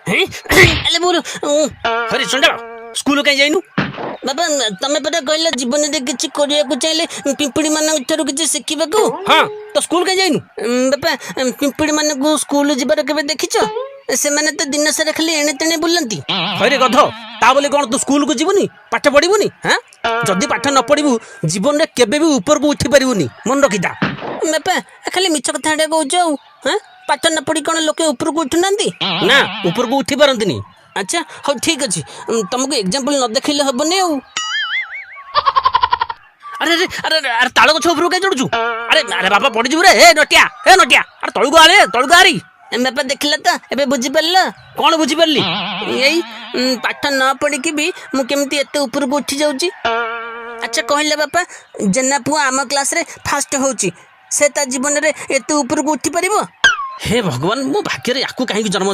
ହେଲେ ବୋଲ। ହରେ ଚଣ୍ଡାଳ, ସ୍କୁଲ କାହିଁ ଯାଇନୁ? ବାପା, ତମେ ପରା କହିଲ ଜୀବନରେ କିଛି କରିବାକୁ ଚାହିଁଲେ ପିମ୍ପୁଡ଼ି ମାନଙ୍କ ଠାରୁ କିଛି ଶିଖିବାକୁ। ହଁ, ତ ସ୍କୁଲ କାହିଁ ଯାଇନୁ? ବାପା, ପିମ୍ପୁଡ଼ି ମାନଙ୍କୁ ସ୍କୁଲ ଯିବାର କେବେ ଦେଖିଛ? ସେମାନେ ତ ଦିନ ସାରା ଖାଲି ଏଣେ ତେଣେ ବୁଲନ୍ତି। ହଇରେ ଗଧ, ତା ବୋଲି କ'ଣ ତୁ ସ୍କୁଲକୁ ଯିବୁନି, ପାଠ ପଢିବୁନି? ହାଁ, ଯଦି ପାଠ ନ ପଢିବୁ, ଜୀବନରେ କେବେ ବି ଉପରକୁ ଉଠି ପାରିବୁନି, ମନେ ରଖିଥା। ବାପା, ଖାଲି ମିଛ କଥା ଆଡେ କହୁଛ ଆଉ। ହଁ, ପାଠ ନ ପଢି କ'ଣ ଲୋକେ ଉପରକୁ ଉଠୁନାହାନ୍ତି? ନା, ଉପରକୁ ଉଠି ପାରନ୍ତିନି। ଆଚ୍ଛା, ହଉ ଠିକ ଅଛି। ତମକୁ ଏକ୍ଜାମ୍ପଲ ନ ଦେଖେଇଲେ ହବନି ଆଉ। ଆରେ ଆରେ ଆରେ ଆରେ, ଆରେ, ତାଳ ଗଛ ଉପରକୁ କାହିଁ ଚଢୁଛୁ? ଆରେ ଆରେ ବାପା, ପଡିଯିବୁ ରେ। ଏ ନଟିଆ, ଏ ନଟିଆ, ଆରେ ତଳକୁ ଆରେ, ତଳକୁ ଆରି। ବାପା, ଦେଖିଲ ତ, ଏବେ ବୁଝିପାରିଲ? କ'ଣ ବୁଝିପାରିଲି? ଏଇ ପାଠ ନ ପଢିକି ବି ମୁଁ କେମିତି ଏତେ ଉପରକୁ ଉଠି ଯାଉଛି। ଆଚ୍ଛା କହିଲେ ବାପା, ଜେନା ପୁଅ ଆମ କ୍ଲାସରେ ଫାଷ୍ଟ ହଉଛି, ସେ ତା ଜୀବନରେ ଏତେ ଉପରକୁ ଉଠି ପାରିବ? ହେ ଭଗବାନ, ମୋ ଭାଗ୍ୟରେ ୟାକୁ କାହିଁକି ଜନ୍ମ